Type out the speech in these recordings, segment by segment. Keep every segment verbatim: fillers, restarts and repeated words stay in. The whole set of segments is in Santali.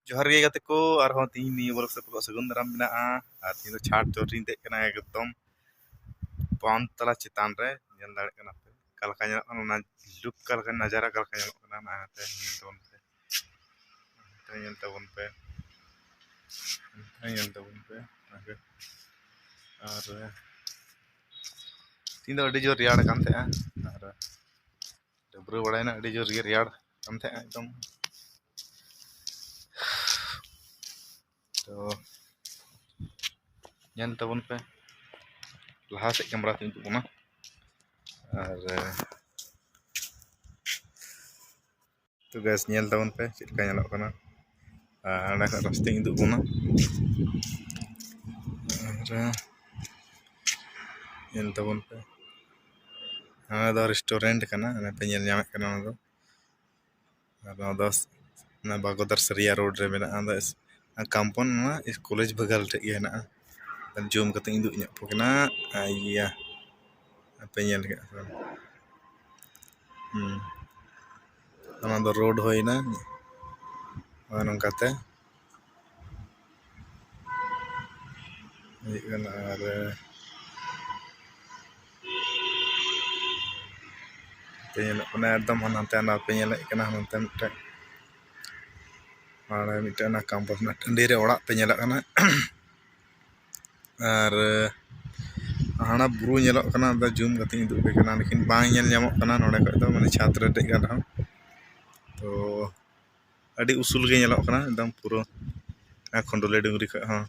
ᱡᱚᱦᱟᱨ ᱜᱮ ᱜᱟᱛᱮ ᱠᱚ, ᱟᱨᱦᱚᱸ ᱛᱤᱦᱤᱧ ᱱᱤᱭᱟᱹ vlog ᱥᱮᱫ ᱯᱮ ᱥᱟᱹᱜᱩᱱ ᱫᱟᱨᱟᱢ ᱢᱮᱱᱟᱜᱼᱟ᱾ ᱟᱨ ᱛᱤᱦᱤᱧ ᱫᱚ ᱪᱷᱟᱴ ᱪᱚᱴ ᱨᱤᱧ ᱫᱮᱡ ᱠᱟᱱᱟ ᱮᱠᱫᱚᱢ ᱯᱟᱸᱪ ᱛᱟᱞᱟ ᱪᱮᱛᱟᱱ ᱨᱮ᱾ ᱧᱮᱞ ᱫᱟᱲᱮᱭᱟᱜ ᱠᱟᱱᱟ ᱯᱮ ᱚᱠᱟ ᱞᱮᱠᱟ ᱧᱮᱞᱚᱜ ᱠᱟᱱᱟ, ᱚᱱᱟ ᱞᱩᱠ ᱚᱠᱟ ᱞᱮᱠᱟ, ᱱᱟᱡᱟᱨᱟ ᱚᱠᱟ ᱞᱮᱠᱟ ᱧᱮᱞᱚᱜ ᱠᱟᱱᱟ, ᱚᱱᱟ ᱛᱮ ᱧᱮᱞ ᱛᱟᱵᱚᱱ ᱯᱮ, ᱚᱱᱛᱮ ᱧᱮᱞ ᱛᱟᱵᱚᱱ ᱯᱮ, ᱚᱱᱛᱮ ᱧᱮᱞ ᱛᱟᱵᱚᱱ ᱯᱮ᱾ ᱚᱱᱟᱜᱮ᱾ ᱟᱨ ᱛᱤᱦᱤᱧ ᱫᱚ ᱟᱹᱰᱤ ᱡᱳᱨ ᱨᱮᱭᱟᱲ ᱠᱟᱱ ᱛᱟᱦᱮᱸᱜᱼᱟ, ᱟᱨ ᱰᱟᱹᱵᱽᱨᱟᱹ ᱵᱟᱲᱟᱭᱮᱱᱟ, ᱟᱹᱰᱤ ᱡᱳᱨ ᱜᱮ ᱨᱮᱭᱟᱲ ᱠᱟᱱ ᱛᱟᱦᱮᱸᱜᱼᱟ ᱮᱠᱫᱚᱢ᱾ ᱛᱚ ᱧᱮᱞ ᱛᱟᱵᱚᱱ ᱯᱮ, ᱞᱟᱦᱟ ᱥᱮᱫ ᱠᱮᱢᱮᱨᱟ ᱛᱤᱧ ᱩᱫᱩᱜ ᱵᱚᱱᱟ᱾ ᱟᱨ ᱛᱚ ᱜᱮᱥ ᱧᱮᱞ ᱛᱟᱵᱚᱱ ᱯᱮ ᱪᱮᱫ ᱞᱮᱠᱟ ᱧᱮᱞᱚᱜ ᱠᱟᱱᱟ᱾ ᱟᱨ ᱚᱸᱰᱮ ᱠᱷᱚᱱ ᱨᱟᱥᱛᱟᱧ ᱩᱫᱩᱜ ᱵᱚᱱᱟ᱾ ᱟᱨ ᱧᱮᱞ ᱛᱟᱵᱚᱱ ᱯᱮ, ᱱᱚᱣᱟ ᱫᱚ ᱨᱮᱥᱴᱩᱨᱮᱱᱴ ᱠᱟᱱᱟ, ᱚᱱᱟ ᱯᱮ ᱧᱮᱞ ᱧᱟᱢᱮᱫ ᱠᱟᱱᱟ᱾ ᱚᱱᱟ ᱫᱚ ᱟᱨ ᱱᱚᱣᱟ ᱫᱚ ᱚᱱᱟ ᱵᱟᱜᱚᱫᱟᱨ ᱥᱟᱹᱨᱤᱭᱟ ᱨᱳᱰ ᱨᱮ ᱢᱮᱱᱟᱜᱼᱟ᱾ ᱚᱱᱟ ᱫᱚ ᱠᱟᱢᱯᱚᱱ, ᱱᱚᱣᱟ ᱠᱚᱞᱮᱡᱽ ᱵᱟᱜᱟᱞ ᱴᱷᱮᱡ ᱜᱮ ᱦᱮᱱᱟᱜᱼᱟ᱾ ᱡᱩᱢ ᱠᱟᱛᱮᱧ ᱩᱫᱩᱜ ᱧᱚᱜ ᱟᱯᱮ ᱠᱟᱱᱟ᱾ ᱤᱭᱟᱹ, ᱟᱯᱮ ᱧᱮᱞ ᱠᱮᱫ ᱠᱚᱣᱟ᱾ ᱦᱩᱸ, ᱚᱱᱟ ᱫᱚ ᱨᱳᱰ ᱦᱩᱭᱱᱟ᱾ ᱱᱚᱜᱼᱚᱭ ᱱᱚᱝᱠᱟᱛᱮ ᱦᱩᱭᱩᱜ ᱠᱟᱱᱟ᱾ ᱟᱨ ᱯᱮ ᱧᱮᱞᱚᱜ ᱠᱟᱱᱟ ᱮᱠᱫᱚᱢ ᱦᱟᱱᱛᱮ, ᱚᱱᱟ ᱯᱮ ᱧᱮᱞᱮᱫ ᱠᱟᱱᱟ ᱦᱟᱱᱛᱮ ᱢᱤᱫᱴᱮᱱ, ᱦᱟᱱᱮ ᱢᱤᱫᱴᱮᱱ ᱚᱱᱟ ᱠᱟᱢᱯᱚᱥ ᱨᱮᱱᱟᱜ ᱴᱟᱺᱰᱤ ᱨᱮ ᱚᱲᱟᱜ ᱯᱮ ᱧᱮᱞᱚᱜ ᱠᱟᱱᱟ᱾ ᱟᱨ ᱦᱟᱱᱟ ᱵᱩᱨᱩ ᱧᱮᱞᱚᱜ ᱠᱟᱱᱟ, ᱚᱱᱟ ᱡᱩᱢ ᱠᱟᱛᱮᱧ ᱩᱫᱩᱜ ᱟᱯᱮ ᱠᱟᱱᱟ, ᱞᱮᱠᱤᱱ ᱵᱟᱝ ᱧᱮᱞ ᱧᱟᱢᱚᱜ ᱠᱟᱱᱟ ᱱᱚᱰᱮ ᱠᱷᱚᱡ ᱫᱚ, ᱢᱟᱱᱮ ᱪᱷᱟᱸᱫᱽ ᱨᱮ ᱫᱮᱡ ᱜᱟᱱ ᱨᱮᱦᱚᱸ᱾ ᱛᱚ ᱟᱹᱰᱤ ᱩᱥᱩᱞ ᱜᱮ ᱧᱮᱞᱚᱜ ᱠᱟᱱᱟ ᱮᱠᱫᱚᱢ ᱯᱩᱨᱟᱹ, ᱠᱷᱚᱸᱰᱚᱞᱮ ᱰᱩᱝᱨᱤ ᱠᱷᱚᱡ ᱦᱚᱸ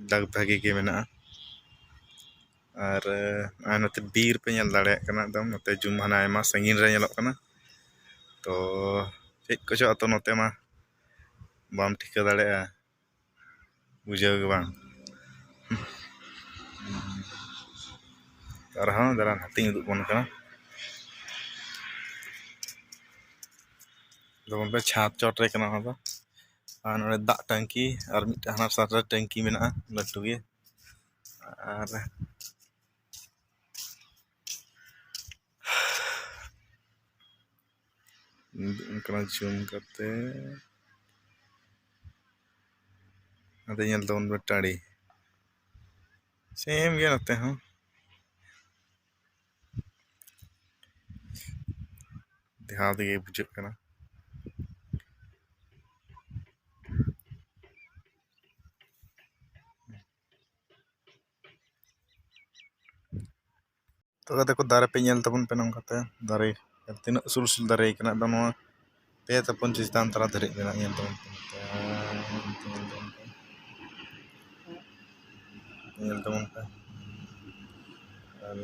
ᱫᱟᱜᱽ ᱵᱷᱟᱜᱮ ᱜᱮ ᱢᱮᱱᱟᱜᱼᱟ᱾ ᱟᱨ ᱱᱚᱜᱼᱚᱭ ᱱᱚᱛᱮ ᱵᱤᱨ ᱯᱮ ᱧᱮᱞ ᱫᱟᱲᱮᱭᱟᱜ ᱠᱟᱱᱟ ᱮᱠᱫᱚᱢ, ᱱᱚᱛᱮ ᱡᱩᱢ ᱦᱟᱱᱟ ᱟᱭᱢᱟ ᱥᱟᱺᱜᱤᱧ ᱨᱮ ᱧᱮᱞᱚᱜ ᱠᱟᱱᱟ᱾ ᱛᱚ ᱪᱮᱫ ᱠᱚᱪᱚ ᱟᱛᱚ ᱱᱚᱛᱮ ᱢᱟ ᱵᱟᱢ ᱴᱷᱤᱠᱟᱹ ᱫᱟᱲᱮᱭᱟᱜᱼᱟ, ᱵᱩᱡᱷᱟᱹᱣ ᱜᱮ ᱵᱟᱝ᱾ ᱟᱨᱦᱚᱸ ᱫᱟᱬᱟᱱ ᱦᱟᱹᱛᱤᱧ ᱩᱫᱩᱜ ᱵᱚᱱ ᱠᱟᱱᱟ᱾ ᱟᱫᱚ ᱵᱚᱱ ᱯᱮ ᱪᱷᱟᱸᱫᱽ ᱪᱚᱴ ᱨᱮ ᱠᱟᱱᱟ ᱚᱱᱟ ᱫᱚ᱾ ᱟᱨ ᱱᱚᱰᱮ ᱫᱟᱜ ᱴᱟᱝᱠᱤ ᱟᱨ ᱢᱤᱫᱴᱟᱝ ᱦᱟᱱᱟ ᱥᱟᱨ ᱨᱮ ᱴᱟᱝᱠᱤ ᱢᱮᱱᱟᱜᱼᱟ, ᱞᱟᱹᱴᱩ ᱜᱮ᱾ ᱟᱨ ᱩᱫᱩᱜ ᱠᱟᱱᱟ ᱡᱩᱢ ᱠᱟᱛᱮ᱾ ᱱᱚᱛᱮ ᱧᱮᱞ ᱛᱟᱵᱚᱱ ᱯᱮ ᱴᱟᱺᱰᱤ᱾ ᱥᱮᱢ ᱜᱮ ᱱᱚᱛᱮ ᱦᱚᱸ᱾ ᱫᱮᱦᱟᱣ ᱛᱮᱜᱮ ᱵᱩᱡᱷᱟᱹᱜ ᱠᱟᱱᱟ᱾ ᱛᱚ ᱜᱟᱛᱮ ᱠᱚ, ᱫᱟᱨᱮ ᱯᱮ ᱧᱮᱞ ᱛᱟᱵᱚᱱ ᱯᱮ, ᱱᱚᱝᱠᱟᱛᱮ ᱫᱟᱨᱮ ᱛᱤᱱᱟᱹᱜ ᱩᱥᱩᱞ ᱩᱥᱩᱞ ᱫᱟᱨᱮ ᱠᱟᱱᱟ᱾ ᱟᱫᱚ ᱱᱚᱣᱟ ᱯᱮ ᱛᱟᱯᱚᱱ ᱪᱮᱛᱟᱱ ᱛᱟᱨᱟ ᱫᱷᱟᱹᱨᱤᱡ ᱢᱮᱱᱟᱜᱼᱟ᱾ ᱧᱮᱞ ᱛᱟᱵᱚᱱ ᱯᱮ, ᱧᱮᱞ ᱛᱟᱵᱚᱱ ᱯᱮ, ᱧᱮᱞ ᱛᱟᱵᱚᱱ ᱯᱮ᱾ ᱟᱨ